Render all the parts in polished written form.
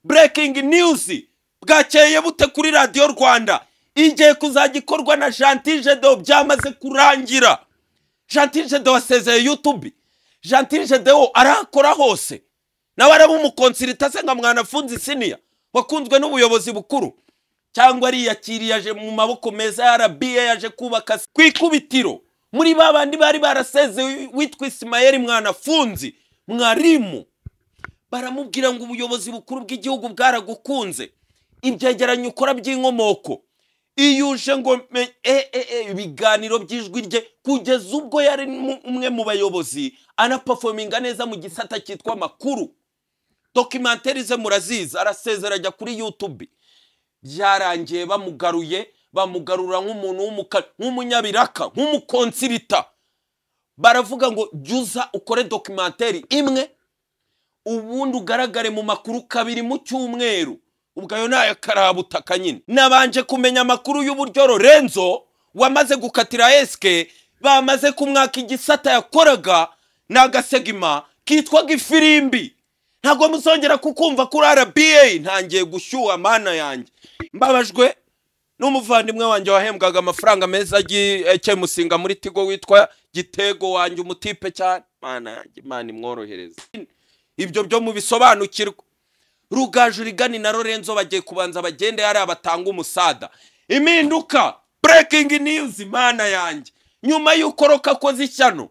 Breaking news, bwakeye bute kuri Radiyo Rwanda? Igiye kuzajya ikorwa na Gentil Gedeon, byamaze kurangira. Gentil Gedeon asezeye YouTube. Gentil Gedeon arakora hose, nawe araba umuconsultant se nka Mwanafunzi Senior wakunzwe n'ubuyobozi bukuru, cyangwa ariyakiriye, aje mu maboko meza ya RBA, yaje kubaka ku ikubitiro muri ba bandi bari barasezeye witwa Ismael Mwanafunzi mwarimu. Baramubwira ngo ubuyobozi bukuru bw'igihugu bwaragukunze, ibyegeranyo ukora by'inkomoko, iyo uje ngo ibiganiro by'ijwi rye, kugeza ubwo yari umwe mu bayobozi anaperforminga neza mu gisata cyitwa amakuru, documentaire ze murazizi. Arasezera ajya kuri YouTube, byarangiye bamugaruye, bamugarura nk'umuntu nk'umunyabiraka, nk'umuconsultant. Baravuga ngo jya uza ukore documentaire imwe, ubundi ugaragare mu makuru kabiri mu cyumweru. Ubwo ayo ni ayakarabutaka nyine. Nabanje kumenya amakuru y'uburyo Lorenzo wamaze gukatira esike, bamaze kumwaka igisata yakoraga n'agasegment kitwaga Ifirimbi. Ntabwo muzongera kukumva kuri RBA. Ntangiye gushyuha, mana yanjye. Mbabajwe n'umuvandimwe wanjye wahembwaga amafaranga meza agiye Musinga muri Tigo, witwa Gitego wanjye, umutipe cyane. Mana yanjye, Imana imworohereze. Ibyo byo mubisobanukirwa. Rugaju Rigani na Lorenzo bagiye kubanza bagende hariya batanga umusada. Impinduka, breaking news, mana yanjye. Nyuma y'uko Rocky akoze ishyano,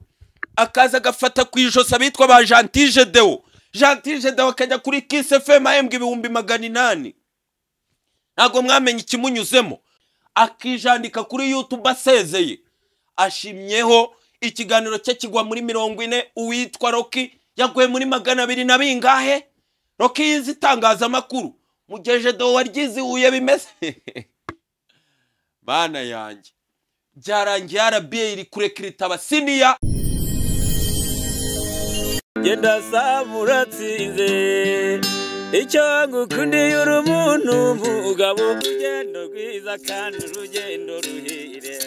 akaza agafata ku ijosi abitwa ba Gentil Gedeon, Gentil Gedeon akajya kuri Kiss FM ahembwa 800,000, ntabwo mwamenye ikimunyuzemo, akijandika kuri YouTube asezeye, ashimyeho ikiganiro cye kigwa muri 40. Uwitwa Rocky yaguye muri 200 na bingahe. Rocky yize itangazamakuru, mugeje do waryize Huye bimeze. Bana yanjye, byarangiye RBA iri kurecruita abasenior. Genda saba uratsinze. Icyo ngukundiye, uri umuntu mugabo, urugendo rwiza kandi urugendo ruhire.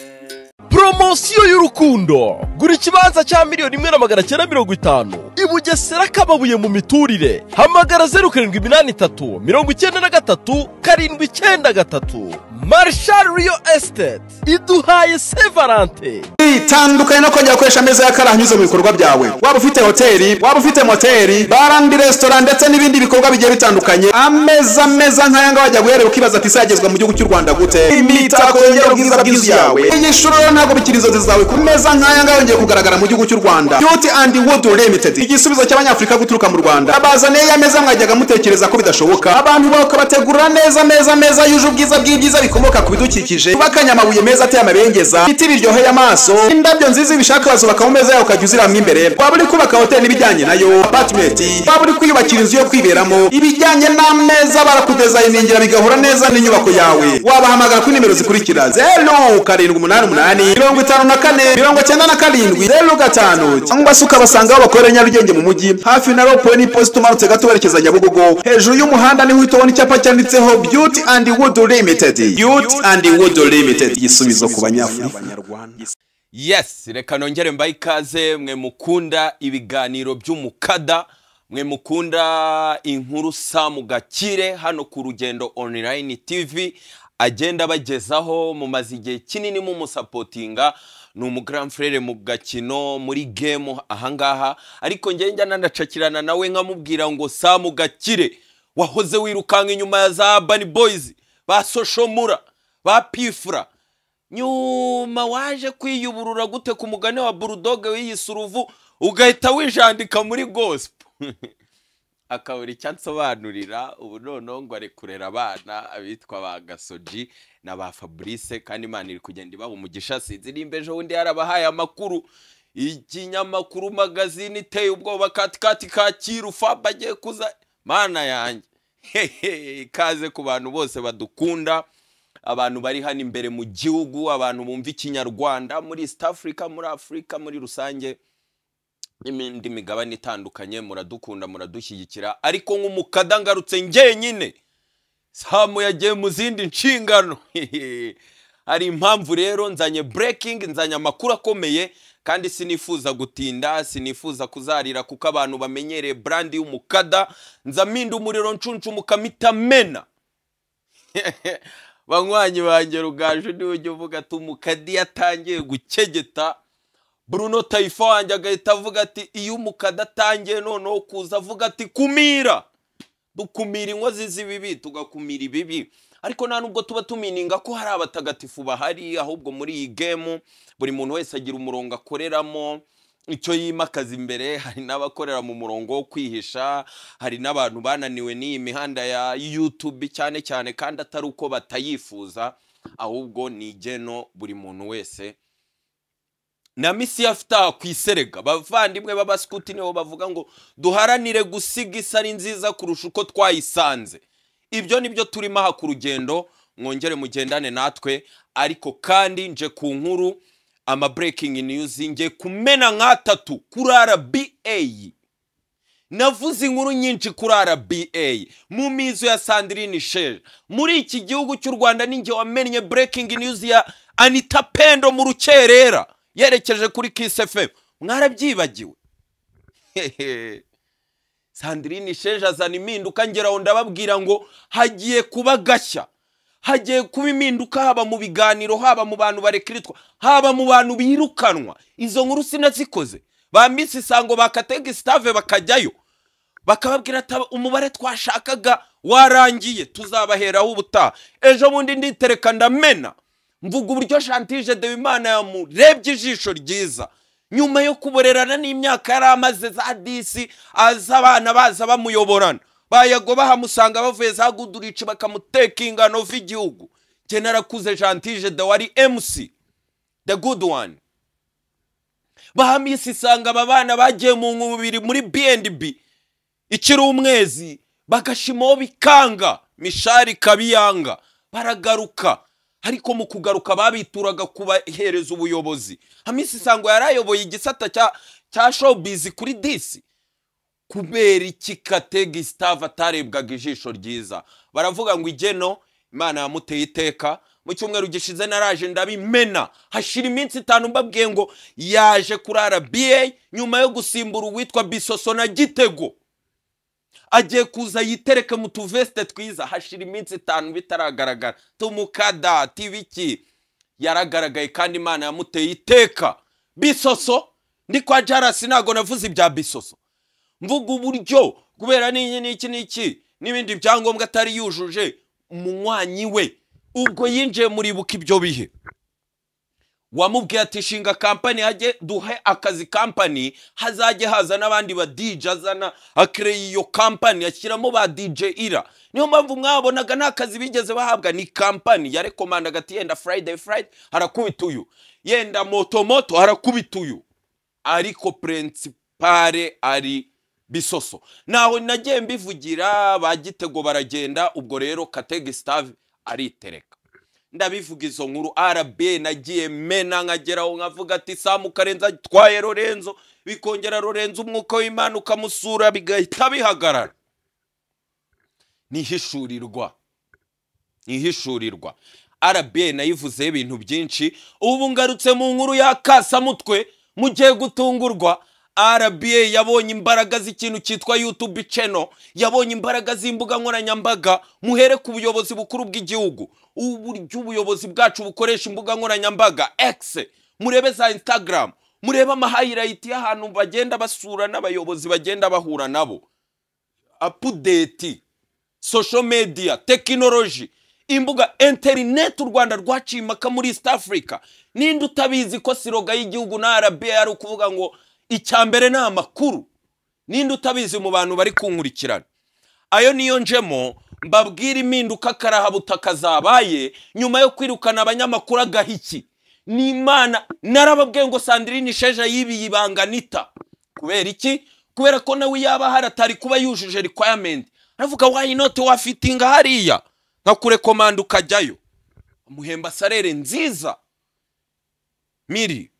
Poromosiyo y'urukundo: gura ikibanza cya 1,950,000 i Bugesera, Kababuye mu miturire. Hamagara 0783 937 93. Marshal Real Estate iduhaye Saint Valentin. Itandukanye no kongera gukoresha ameza y'akara anyuze mu bikorwa byawe. Waba ufite hoteli, waba ufite moteri, bar and restaurant, ndetse n'ibindi bikorwa bigiye bitandukanye, ameza meza nk'aya ngaya wajya guherera ukibaza ati: "Ese yagezwa mu gihugu cy'u Rwanda gute?" Imitako yongera ubwiza bw'inzu yawe. Iyi shuro rero ntabwo bikiri inzozi zawe, ku meza nk'aya ngaya yongeye kugaragara mu gihugu cy'u Rwanda. Beauty and Wood Limited, igisubizo cy'Abanyafurika guturuka mu Rwanda, abazaniye ya meza mwajyaga mutekereza ko bidashoboka. Abantu bakabategurira neza meza meza yuje ubwiza bw'ibyiza bikomoka ku bidukikije, ubakanye amabuye meza ateye amabengeza, ibiti biryoheye amaso, indabyo nziza. Ibishaka bazubaka mu meza yawe ukajya uziramo imbere. Waba uri kubaka hoteli n'ibijyanye nayo, apartment, waba uri kwiyubakira inzu yo kwiberamo, ibijyanye n'ameza barakudesigningira bigahura neza n'inyubako yawe. Wabahamagara kuri nimero zikurikira: 0788 54 97 05, cyangwa se ukabasanga aho bakorera Nyarugenge mu mujyi, hafi na rond-point n'iposita, umanutse gato werekeza Nyabugogo, hejuru y'umuhanda niho uhita ubona icyapa cyanditseho Beauty and Wood Limited. Beauty and Wood Limited, igisubizo ku Banyafurika. Yes, reka nongere mbahe ikaze mwe mukunda ibiganiro by'umukada, mwe mukunda inkuru Samu Gakire hano ku Rugendo Online TV agenda abagezaho. Mumaze igihe kinini mumusupportinga, ni umugrand frère mu gakino, muri game ahangaha. Ariko njye njya nanacakirana nawe nkamubwira ngo: "Samu Gakire, wahoze wirukanka inyuma ya za Urban Boys, ba Social Mula, ba P Fla, nyuma waje kwiyuburura gute ku mugani wa Bulldog wiyise uruvu, ugahita wijandika muri gospel?" Akabura icyo ansobanurira. Ubu noneho ngo ari kurera abana abitwa ba Gasoji na ba Fabrice, kandi Imana iri kugenda ibaha umugisha. Sinzi nimba ejo bundi yarabahaye amakuru, ikinyamakuru magazine iteye ubwoba, katikati Kacyiru, Faba agiye kuza. Mana yanjye, hehe! Ikaze ku bantu bose badukunda, abantu bari hano imbere mu gihugu, abantu bumva Ikinyarwanda muri East Africa, muri Afurika muri rusange n'indi migabane itandukanye. Muradukunda, muradushyigikira. Ariko nk'umukada ngarutse njyenyine, Samu yagiye mu zindi nshingano. Hari impamvu rero nzanye breaking, nzanye amakuru akomeye. Kandi Kandi sinifuza gutinda, sinifuza kuzarira, kuko abantu bamenyereye brand y'umukada. Nza mpinda umuriro ncuncu mena. Banywanyi banjye, Rugaju niwe ujya uvuga ati umukadi yatangiye gukegeta. Bruno Taifa wanjye agahita avuga ati iyo umukada atangiye noneho kuza, avuga ati kumira. Dukumira inkozi z'ibibi, tugakumira ibibi, ariko nta nubwo tuba tumininga ko hari abatagatifu bahari. Ahubwo muri iyi game buri muntu wese agira umurongo akoreramo, icyo yimakaza imbere. Hari n'abakorera mu murongo wo kwihisha, hari n'abantu bananiwe n'iyi mihanda ya YouTube cyane cyane, kandi atari uko batayifuza, ahubwo ni igeno buri muntu wese na misi afite aha ku iserega. Bavandimwe b'abasikuti nibo bavuga ngo duharanire gusiga isi ari nziza kurusha uko twayisanze. Ibyo nibyo turimo aha ku rugendo. Mwongere mugendane natwe. Ariko kandi nje ku nkuru, ama breaking news ngiye kumena nk'atatu kuri RBA. Navuze inkuru nyinshi kuri RBA mu mizo ya Sandrine Isheja. Muri iki gihugu cy'u Rwanda ninjye wamennye breaking news ya Anita Pendo mu rukerera yerekeje kuri Kiss FM. Mwarabyibagiwe? Sandrine Isheja azana impinduka, ngeraho ndababwira ngo hagiye kuba gashya, hagiye kuba impinduka, haba mu biganiro, haba mu bantu barekiritwa, haba mu bantu birukanwa. Izo nkuru sinazikoze? Ba Miss Isango, bakatega Stave, bakajyayo bakababwira ati umubare twashakaga warangiye, tuzabaheraho ubutaha. Ejo bundi nditereka ndamena, mvuga uburyo Gentil Gedeon Imana yamurebye ijisho ryiza nyuma yo kuborerana n'imyaka yari amaze za disi aza, abana baza bamuyoborana, bayago bahamusanga bavuye za Goodrich, bakamuteka ingano v'igihugu. Njye narakuze Gentil Gedeon wari MC, the good one. Bahamisi isanga aba bana bagiye mu nkubiri muri B&B ikiri umwezi, bagashimaho bikanga, mishari kabiyanga, baragaruka. Ariko mu kugaruka babituraga kubahereza ubuyobozi. Hamisi Isango yarayoboye igisata cya showbiz kuri disi. Kubera iki Kategi Stave atarebwaga ijisho ryiza? Baravuga ngo igeno Imana yamuteye iteka. Mu cyumweru gishize naraje ndabimena, hashira iminsi 5 mbabwiye ngo yaje kuri RBA nyuma yo gusimbura uwitwa Bisoso na Gitego, agiye kuza yitereke mu tuveste twiza. Hashira iminsi 5 bitaragaragara. Tumukada tibiki yaragaragaye kandi Imana yamuteye iteka. Bisoso ndi kwa Jarasi, ntago navuze ibya Bisoso, mvuga uburyo kubera n'iki n'iki n'iki n'ibindi byangombwa atari yujuje, umunywanyi we ubwo yinjiye muribuka ibyo bihe wamubwiye ati shinga kampani, hajye duhe akazi kampani, hazajye haza n'abandi ba DJ. Azana akreye iyo kampani, ashyiramo ba DJ Ira. Niyo mpamvu mwabonaga nta kazi bigeze bahabwa, ni kampani yarekomandaga ati yenda Friday Friday harakubita uyu, yenda moto moto harakubita uyu, ariko principale ari Bisoso. Naho nagiye mbivugira, ba Gitego baragenda. Ubwo rero Kategi Stave aritereka, ndabivuga izo nkuru. RB nagiye mena, nkageraho nkavuga ati Samu Karenza atwaye Lorenzo, bikongera Lorenzo umwuka w'Imana ukamusura bigahita bihagarara. Nihishurirwa, nihishurirwa. RB nayivuzeho ibintu byinshi. Ubu ngarutse mu nkuru ya kasamutwe, mugiye gutungurwa. RBA yabonye imbaraga z'ikintu cyitwa YouTube channel, yabonye imbaraga z'imbuga nkoranyambaga. Muhere ku buyobozi bukuru bw'igihugu, uburyo ubuyobozi bwacu bukoresha imbuga nkoranyambaga, X, murebe za Instagram, murebe ama highlight y'ahantu bagenda basura n'abayobozi bagenda bahura nabo, update, social media, technology, imbuga internet. U Rwanda rwaciye impaka muri East Africa. Ninde utabizi ko slogan y'igihugu na RBA ari ukuvuga ngo icya mbere ni amakuru? Ninde utabizi mu bantu bari kunkurikirana? Ayo niyo njemo mbabwira impinduka karahabutaka zabaye nyuma yo kwirukana abanyamakuru agahiki n'Imana. Narababwiye ngo Sandrine Isheja yibiye ibanga Nita. Kubera iki? Kubera ko nawe yaba haratari kuba yujuje requirement, aravuga why not wafitinga hariya nkakurekomanda ukajyayo, amuhemba salaire nziza miri.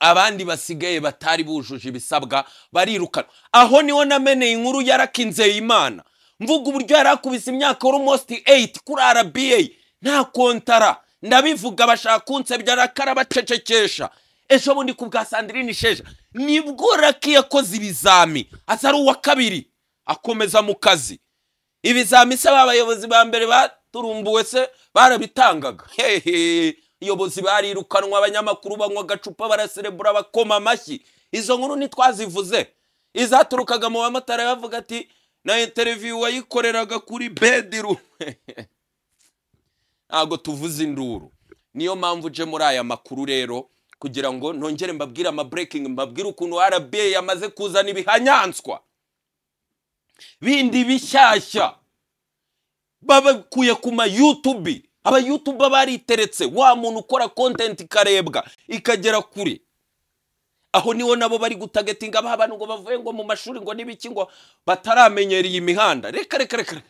Abandi basigaye batari bujuje ibisabwa barirukana. Aho niho nameneye inkuru yarakinzeye Imana, mvuga uburyo yarakubise imyaka almost 8 kuri RBA nta kontara. Ndabivuga bashaka kunsebya, arakara bacecekesha. Ejo bundi ku bwa Sandrine Sheja nibwo Raki yakoze ibizami, aza ari uwa kabiri, akomeza mu kazi. Ibizami se abayobozi ba mbere baturumbuwe se barabitangaga? Hehe, abayobozi barirukanwa, abanyamakuru banywa agacupa, baraserebura, bakoma amashyi. Izo nkuru ntitwazivuze. Izaturukaga mu bamotari bavuga ati na interview wayikoreraga kuri bedroom. Ntabwo tuvuze induru. Niyo mpamvu uje muri aya makuru rero kugira ngo nongere mbabwire ama breaking, mbabwire ukuntu RBA yamaze kuzana ibihanyanswa bindi bishyashya babakuye ku ma YouTube. Aba YouTube bariteretse, wa muntu ukora content ikarebwa ikagera kure, aho niho nabo bari gutagetinga abantu ngo bavuye ngo mu mashuri ngo n'ibiki ngo bataramenyera iyi mihanda. Reka reka reka,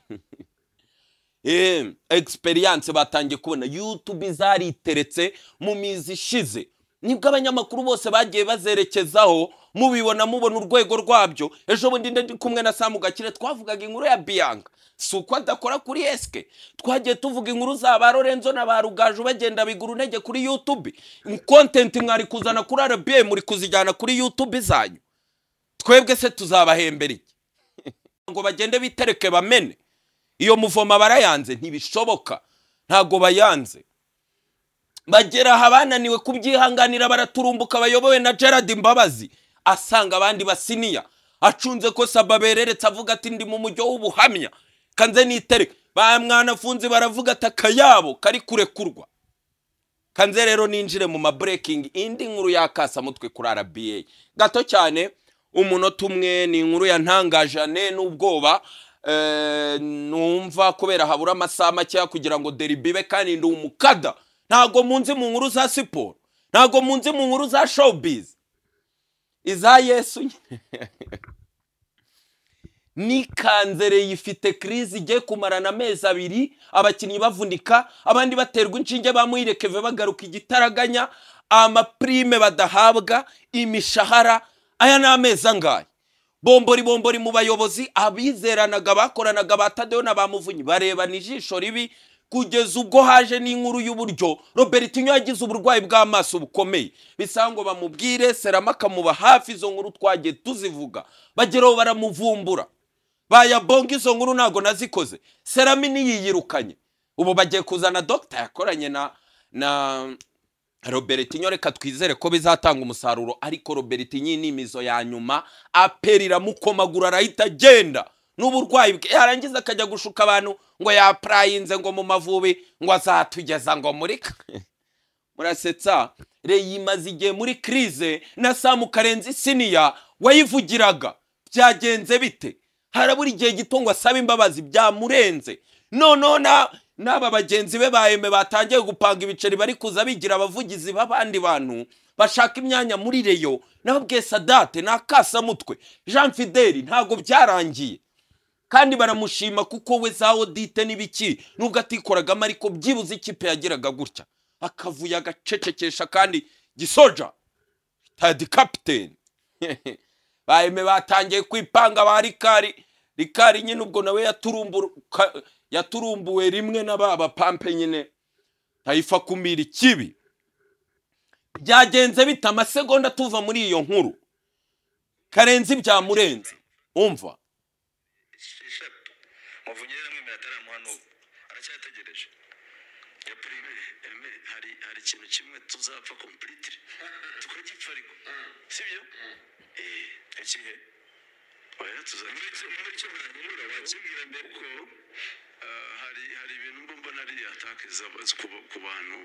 experience batangiye kubona. YouTube zariteretse mu mizi ishize, nibwo abanyamakuru bose bagiye bazerekezaho, mubibona, mubona urwego rwabyo. Ejo bundi ndi kumwe na Samu Gakire, twavugaga inkuru ya Bianca, si uko adakora kuri Eske. Twagiye tuvuga inkuru za ba Lorenzo na ba Rugaju bagenda bigura intege kuri YouTube. Content mwari kuzana kuri RBA muri kuzijyana kuri YouTube zanyu. Twebwe se tuzabahembera iki ngo bagende bitereke bamene? Iyo muvoma barayanze, ntibishoboka, ntago bayanze. Bagera aha bananiwe kubyihanganira, baraturumbuka, bayobowe na Gerard Mbabazi, asanga abandi basiniya acunze ko Saba bereretse, avuga ati ndi mu mujyo w'ubuhamya, kanze nitereke. Ba mwanafunzi baravuga ati akayabo kari kurekurwa. Kanze rero ninjire mu ma breaking. Indi nkuru yakasa mutwe kuri RBA gato cyane, umunota umwe, ni inkuru yantangajane n'ubwoba. Numva kubera habura amasaha makeya kugira ngo derby ibe, kandi ndi umukada, ntago munzi mu nkuru za siporo, ntago munzi mu nkuru za showbiz, iza Yesu nikanzere yifite crise igiye kumarana amezi 2, abakinnyi bavunika, abandi baterwa inshinge, bamuyirekeve bagaruka igitaraganya, amaprime badahabwa, imishahara. Aya ni amezi angahe? Bombori bombori mu bayobozi, abizeranaga bakoranaga ba Tadeyo na ba Muvunyi barebana ijisho ribi, kugeza ubwo haje n'inkuru y'uburyo Robertinho yagize uburwayi bw'amaso bukomeye, bisaba ngo bamubwire, Serama akamuba hafi. Izo nkuru twagiye tuzivuga, bageraho baramuvumbura, bayabonga. Izo nkuru ntago nazikoze. Serami niyiyirukanye, ubu bagiye kuzana doctor yakoranye na Robertinho. Reka twizere ko bizatanga umusaruro, ariko Robertinho ni imizo ya nyuma, APR iramukomagura, arahita agenda n'uburwayi bwe, yarangiza akajya gushuka abantu ngo yaprayinze ngo mu Mavubi, ngo azatugeza ngo muri murasetsa. Reyimaze igihe muri crise na Samu Karenzi siniya wayivugiraga, byagenze bite? Harabura igihe gito ngo asabe imbabazi, byamurenze. Noneho n'aba bagenzi be ba Aime batangiye gupanga ibiceri, bari kuza bigira abavugizi b'abandi bantu bashaka imyanya muri Reyo. Nababwiye Sadate ni akasamutwe, Jean Fideli ntago byarangiye, kandi baramushima kuko we za audit n'ibiki nubwo atikoragamo, ariko byibuze ikipe yagiraga gutya akavuye agacecekesha, kandi gisoja tadi captain. Ba Aime batangiye kwipanga ba Rikari. Rikari nyine ubwo nawe yaturumbuwe rimwe na baba pampe nyine Taifa kumira ikibi. Byagenze bita amasegonda tuva muri iyo nkuru, Karenzi byamurenze. Umva Muvunyi rero amwemera ataramuha n'ubu aracyategereje ya prime. Eme, hari ikintu kimwe tuzapfa completely tukagipfa, ariko sibyo? Ikihe? Oya, tuzakira icyo mwanyura wakibwira mbere ko hari ibintu mba mbona ari attack ku bantu.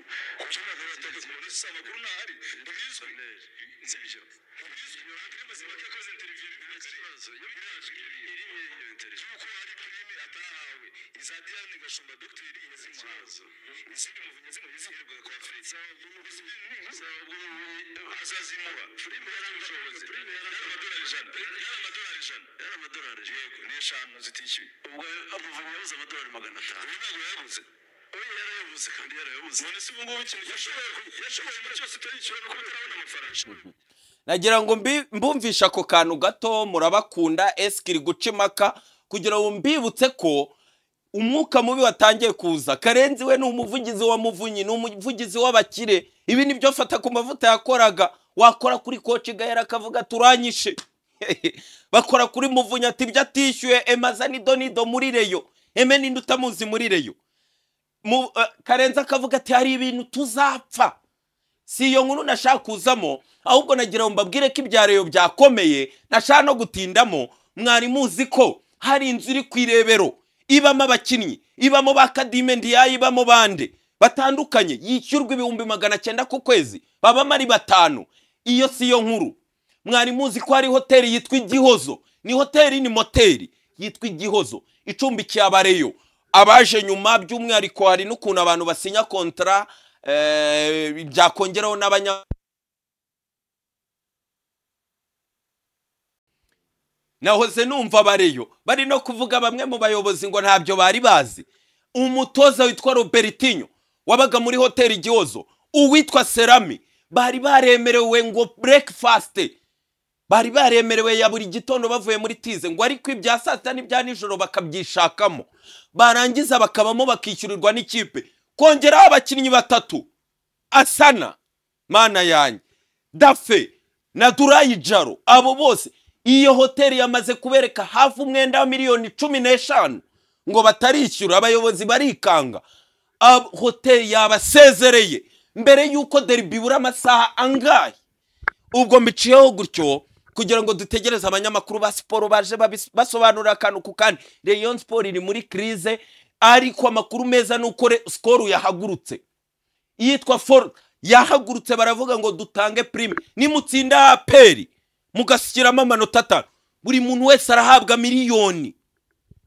Amakuru ntahari, ntibizwi, sibyo? Ikibazo iri iyo interview yuko hari prime atahawe, iza Diane Gashumba dogiteri yazimuhawe, izindi Muvunyi yazimuhaye ziherwaga kwa Fred. Azazimuha prime yarabishoboze, prime yari amadolari 100, yari amadolari 100, yari amadolari, yego, ni 5 zitishyuye. Ubwo Muvunyi yabuze amadolari 500. Ubu ntabwo yabuze, oya, yarayabuze kandi yarayabuze. None se ubu ngubu ikintu yashoboye muri cyose utarishyura nuko utarabona amafaranga. Nagira ngo mbumvishe ako kantu gato. Murabakunda esikiri guca impaka kugira ngo mbibutse ko umwuka mubi watangiye kuza. Karenzi we ni umuvugizi wa Muvunyi, ni umuvugizi w'abakire. Ibi nibyo fata ku mavuta yakoraga. Wakora kuri coach Gahera akavuga turanyishe. Bakora kuri Muvunyi ati ibyo atishyuye emaza nido nido muri Rayon. Eme ninde utamuzi muri Rayon? Karenzi akavuga ati hari ibintu tuzapfa. Si iyo nkuru nashaka kuzamo, ahubwo nagira ngo mbabwire ko ibya Rayon byakomeye, nashaka no gutindamo. Mwari muzi ko hari inzu iri ku Irebero ibamo abakinnyi, ibamo ba Kadime Ndiaye, ibamo bande batandukanye, yishyurwa 900,000 ku kwezi, babamo ari 5. Iyo si yo nkuru. Mwari muzi ko hari hoteli yitwa Igihozo, ni hoteli ni moteri yitwa Igihozo icumbikiye abareyo abaje nyuma, by'umwihariko hari n'ukuntu abantu basinya kontra byakongeraho n'abanya. Nahoze numva abareyo bari no kuvuga bamwe mu bayobozi ngo ntabyo bari bazi. Umutoza witwa Robertinho wabaga muri hoteli Igihozo, uwitwa Serami, bari baremerewe ngo breakfast bari baremerewe ya buri gitondo bavuye muri tize, ngo ariko ibya saa sita n'ibya nijoro bakabyishakamo, barangiza bakabamo bakishyurirwa n'ikipe. Kongeraho abakinnyi 3, Asana mana yanjye, Dafe na Durayi Jaro, abo bose iyo hoteli yamaze kubereka hafi umwenda wa miliyoni 15 ngo batarishyura. Abayobozi barikanga. Hoteli yabasezereye mbere yuko derby ibura amasaha angahe. Ubwo mbiciyeho gutyo kugira ngo dutegereze abanyamakuru ba siporo baje basobanura akantu ku kandi. Rayon Sport iri muri crise, ariko amakuru meza nuko Skol yahagurutse, yitwa For yahagurutse, baravuga ngo dutange prime nimutsinda APR mugashyiramo amanota 5, buri muntu wese arahabwa miliyoni.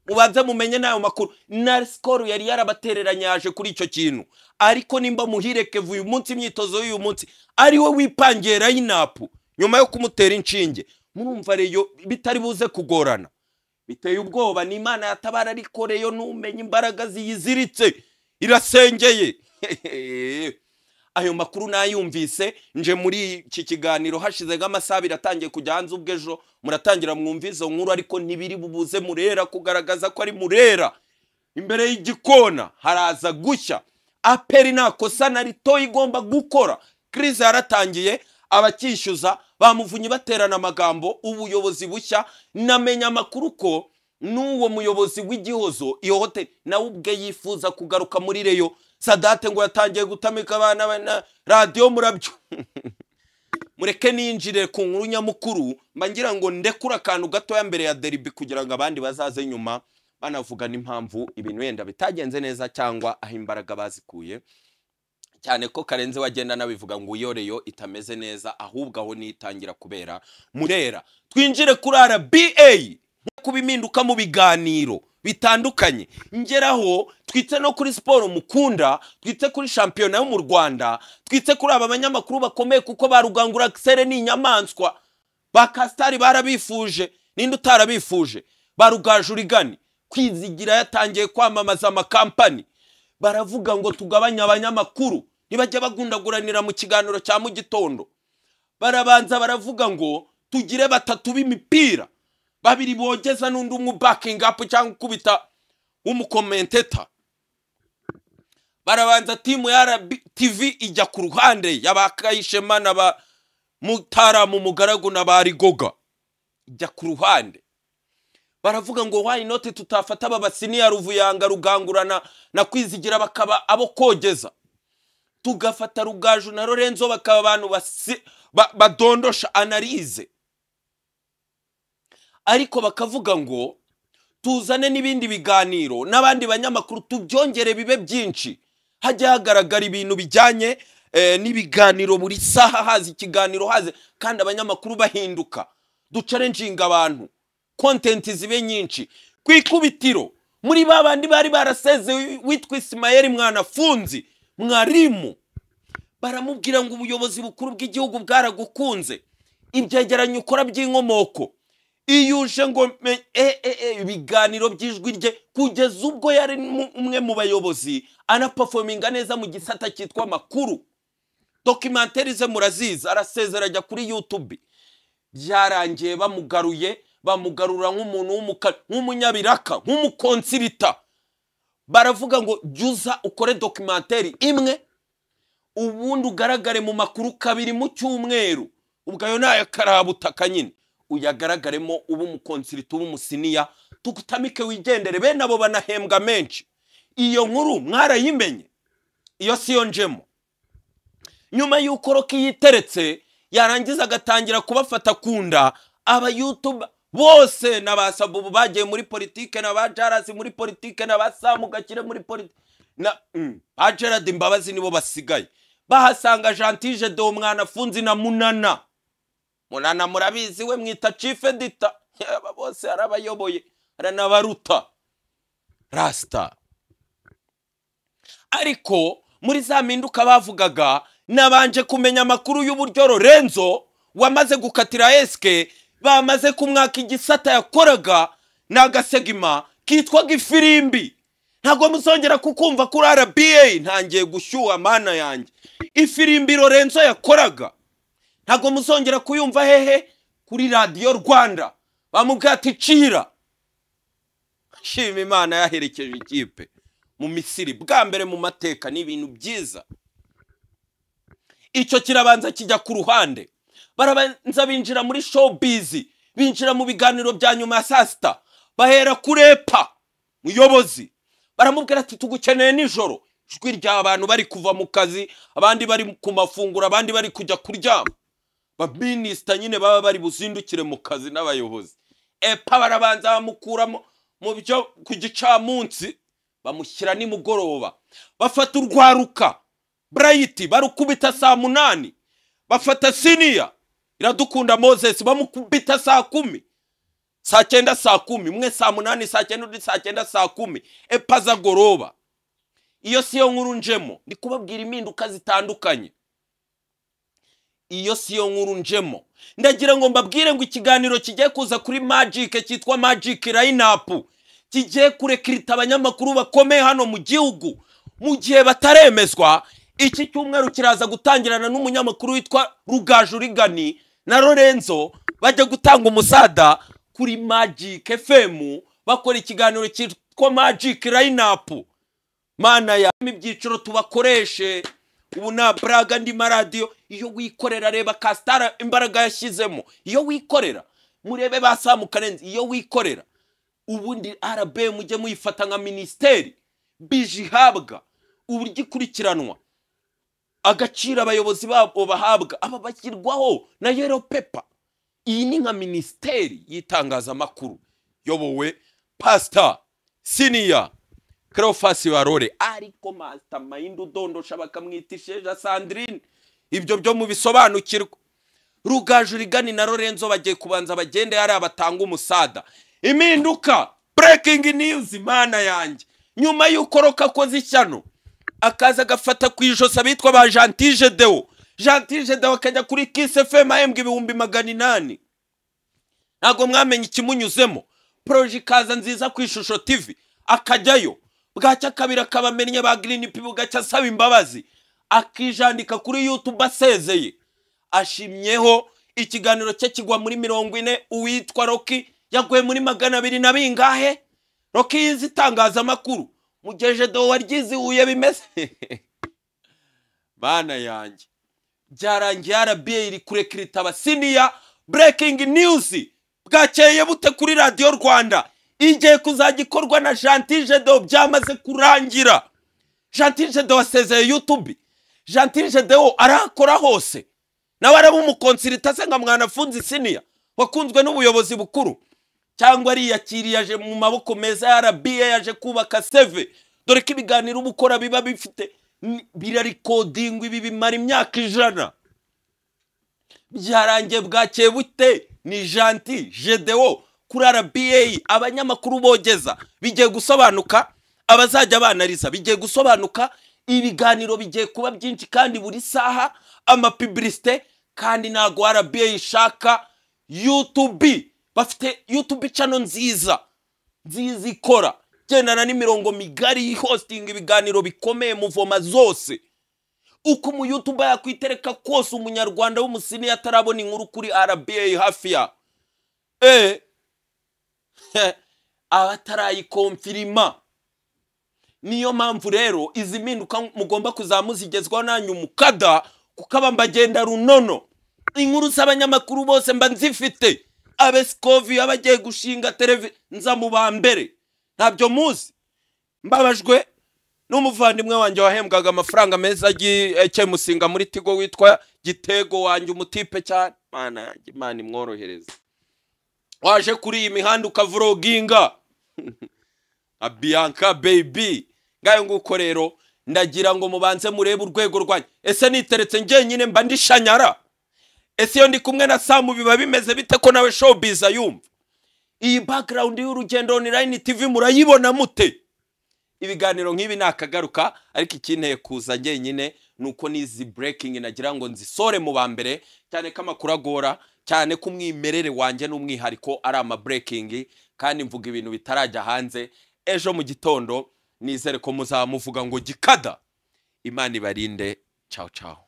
Mubanze mumenye nayo makuru. Na Skol yari yarabatereranye yaje kuri icyo kintu, ariko nimba muhireke uyu munsi imyitozo y'uyu munsi ari we wipangiye line-up nyuma yo kumutera inshinge, murumva Rayon bitari buze kugorana. Biteye ubwoba, ni Imana yatabara, ariko Rayon numenye imbaraga ziyiziritse irasengeye. Ayo makuru nayumvise nje muri iki kiganiro hashize nk'amasaha abiri atangiye kujya hanze, ubwo ejo muratangira mwumva izo nkuru, ariko ntibiri bubuze Murera kugaragaza ko ari Murera. Imbere y'igikona haraza gushya. APR nta kosa na rito igomba gukora. Crise yaratangiye, abakishyuza bamuvunye baterana amagambo, ubuyobozi bushya. Namenya amakuru ko n'uwo muyobozi w'Igihozo iyo hoteli nawe ubwe yifuza kugaruka muri Rayon. Sadate ngo yatangiye gutamika abana na radio murabyo. Mureke ninjire ku nkuru nyamukuru, mba ngira ngo ndekura akantu gatoya mbere ya derby kugira ngo abandi bazaze nyuma banavuga n'impamvu ibintu wenda bitagenze neza cyangwa aho imbaraga bazikuye. Cyane ko Karenzi wagenda nabivuga ngo iyo Rayon itameze neza, ahubwo aho nitangira kubera Murera. Twinjire kuri RBA kuba impinduka mu biganiro bitandukanye, ngeraho twitse no kuri siporo mukunda, twitse kuri shampiyona yo mu Rwanda, twitse kuri aba banyamakuru bakomeye, kuko ba Rugangura Axel ni inyamaswa, ba Kastari barabifuje, ninde utarabifuje, ba Rugajurigani Kwizigira yatangiye kwamamaza amakampani. Baravuga ngo tugabanye abanyamakuru nibajya bagundaguranira mu kiganiro cya mu gitondo. Barabanza baravuga ngo tugire 3 b'imipira, 2 bogeza n'undi umwe backing up cyangwa kubita w'umukomenteta. Barabanza timu ya RTV ijya ku ruhande y'abakayishema na ba Mutara mu mugaragu na barigoga, ijya ku ruhande. Baravuga ngo why not tutafata aba basiniya Ruvuyanga, Rugangurana na Kwizigira bakaba abo kogeza, tugafata Rugaju na Lorenzo bakaba abantu badondosha analyse. Ariko bakavuga ngo tuzane n'ibindi biganiro n'abandi banyamakuru tubyongere bibe byinshi, hajya hagaragara ibintu bijyanye n'ibiganiro buri saha, haza ikiganiro haze, kandi abanyamakuru bahinduka, ducalenjinga abantu, content zibe nyinshi. Ku ikubitiro muri babandi bari baraseze witwa Ismael Mwanafunzi mwarimu, baramubwira ngo ubuyobozi bukuru bw'igihugu bwaragukunze, ibyegeranyo ukora by'inkomoko, iyo uje ngo ibiganiro by'ijwi rye, kugeza ubwo yari umwe mu bayobozi anaperforminga neza mu gisata cyitwa makuru, documentaire ze murazizi, arasezera ajya kuri YouTube. Byarangiye bamugaruye, bamugarura nk'umuntu nk'umunyabiraka, nk'umukonsirita. Baravuga ngo jyuza ukore documentaire imwe, ubundi ugaragare mu makuru 2 mu cyumweru. Ubwo ayo ni ayakarabutaka nyine, uyagaragaremo uba umuconsultant, uba umusenior, tugutamike wigendere. Bene abo banahembwa menshi. Iyo nkuru mwarayimenye, iyo siyo njemo. Nyuma y'uko Rocky yiteretse, yarangiza agatangira kubafata ku nda aba YouTube bose, na ba Sabubu bagiye muri politike, na ba Jarasi muri politike, na ba Samu Gakire muri politike, na ba Gerard Imbabazi nibo basigaye. Bahasanga Gentil Gedeon Mwanafunzi na Munana. Munana murabizi, we mwita chief editor. Aba bose arabayoboye, aranabaruta rasta. Ariko muri za mpinduka bavugaga, nabanje kumenya amakuru y'uburyo Lorenzo wamaze gukatira eske bamaze kumwaka igisata yakoraga n'agasegima kitwaga Ifirimbi. Ntabwo muzongera kukumva kuri RBA. Ntangiye gushyuha, mana yanjye. Ifirimbi Lorenzo yakoraga ntabwo muzongera kuyumva hehe? Kuri Radiyo Rwanda. Bamubwira ati cira. Shima Imana yaherekeje ikipe mu Misiri bwa mbere mu mateka, ni ibintu byiza. Icyo kirabanza kijya ku ruhande. Barabanza binjira muri showbiz, binjira mu biganiro bya nyuma ya saa sita, bahera kuri Epa muyobozi, baramubwira ati tugukeneye nijoro. Ijwi ry'abantu bari kuva mu kazi, abandi bari ku mafunguro, abandi bari kujya kuryama, baminisita nyine baba bari buzindukire mu kazi n'abayobozi. Epa barabanza bamukuramo mu byo ku gicamunsi, bamushyira nimugoroba. Bafata urwaruka Bright barukubita saa 8, bafata senior Iradukunda Moses bamukubita saa 10, saa 9, saa 10, umwe saa 8, saa 9, undi saa 9, saa 10. Epa zagoroba. Iyo siyo nkuru njemo, ndi kubabwira impinduka zitandukanye. Iyo siyo nkuru njemo. Ndagira ngo mbabwire ngo ikiganiro kigiye kuza kuri Magic cyitwa Magic Lineup kigiye kurecruita abanyamakuru bakomeye hano mu gihugu mu gihe bataremezwa. Iki cyumweru kiraza gutangirana n'umunyamakuru witwa Rugaju Rigani na Lorenzo bajya gutanga umusada kuri Magic FM, bakora ikiganiro cyitwa Magic Lineup. Mana ya ibyiciro tubakoreshe ubu na braga ndi maradiyo. Iyo wikorera, reba Kastara imbaraga yashyizemo. Iyo wikorera, murebe ba Samu Karenzi. Iyo wikorera, ubundi RB mujye muyifata nka minisiteri bije ihabwa uburyo ikurikiranwa, agaciro abayobozi babo bahabwa, aba bashyirwaho na yellow paper. Iyi ni nka minisiteri y'itangazamakuru yobowe Pastor Senior Cleophas Barore, ariko mastermind udondosha bakamwita Isheja Sandrine. Ibyo byo mubisobanukirwa. Rugaju Rigani na Lorenzo bagiye kubanza bagende hari abatanga umusada. Impinduka, breaking news, mana yanjye. Nyuma y'uko Rocky akoze ishyano, akaza agafata ku ijosi abitwa ba Gentil Gedeon, Gentil Gedeon akajya kuri Kiss FM ahembwa 800,000, ntabwo mwamenye ikimunyuzemo. Projet ikaza nziza ku Ishusho TV, akajyayo bwacya kabiri akabamennye ba Green P, bugacya asaba imbabazi, akijandika kuri YouTube asezeye ashimyeho. Ikiganiro cye kigwa muri 40, uwitwa Rocky yaguye muri 200 na bingahe. Rocky yize itangazamakuru, mugeje do waryize Huye bimeze. Bana yanjye, byarangiye RBA iri kurecruita abasenior. Breaking news, bwakeye bute kuri Radiyo Rwanda? Igiye kuzajya ikorwa na Gentil Gedeon, byamaze kurangira. Gentil Gedeon asezeye YouTube. Gentil Gedeon arakora hose, nawe araba umuconsultant se nka Mwanafunzi Senior wakunzwe n'ubuyobozi bukuru, cyangwa ariyakiriye aje mu maboko meza ya RBA, yaje kubaka CV? Dore ko ibiganiro uba ukora biba bifite birarecordingwa, ibi bimara imyaka 100. Byarangiye, bwakeye bute? Ni Gentil Gedeon kuri RBA. Abanyamakuru bogeza bigiye gusobanuka, abazajya banariza bigiye gusobanuka. Ibiganiro bigiye kuba byinshi kandi buri saha amapublicité, kandi ntago RBA ishaka YouTube. Bafite YouTube channel nziza nziza ikora gendana n'imirongo migari, hosting ibiganiro bikomeye muvoma zose. Uko mu YouTube yakwitereka kose, umunyarwanda w'umusenior atarabona inkuru kuri RBA hafi ya abatarayiconfirma. Niyo mpamvu rero izi mpinduka mugomba kuzamuzigezwaho nanyu mukada, kuko aba mbagenda runono. Inkuru z'abanyamakuru bose mba nzifite. Abesikovi abagiye gushinga televiziyo nza mu ba mbere, ntabyo muzi. Mbabajwe n'umuvandimwe wanjye wahembwaga amafaranga meza agiye Musinga muri Tigo witwa Gitego wanjye, umutipe cyane. Mana yanjye, Imana imworohereze. Waje kuri iyi mihanda ukavuroginga Bianca baby. Ngayo nguko rero, ndagira ngo mubanze murebe urwego rwanjye. Ese niteretse njyenyine mba ndishanyara? Ese iyo ndi kumwe na Samu biba bimeze bite, ko nawe showbiz ayumva? Iyi background y'Urugendo Online TV murayibona mute? Ibiganiro nk'ibi nakagaruka, ariko ikinteye kuza njyenyine nuko nizi breaking nagira ngo nzisore mu ba mbere, cyane ko amakuru agora cyane, ko umwimerere wanjye n'umwihariko ari ama breaking, kandi mvuga ibintu bitarajya hanze. Ejo mu gitondo nizere ko muzamuvuga ngo gikada. Imana ibarinde. Ciao ciao.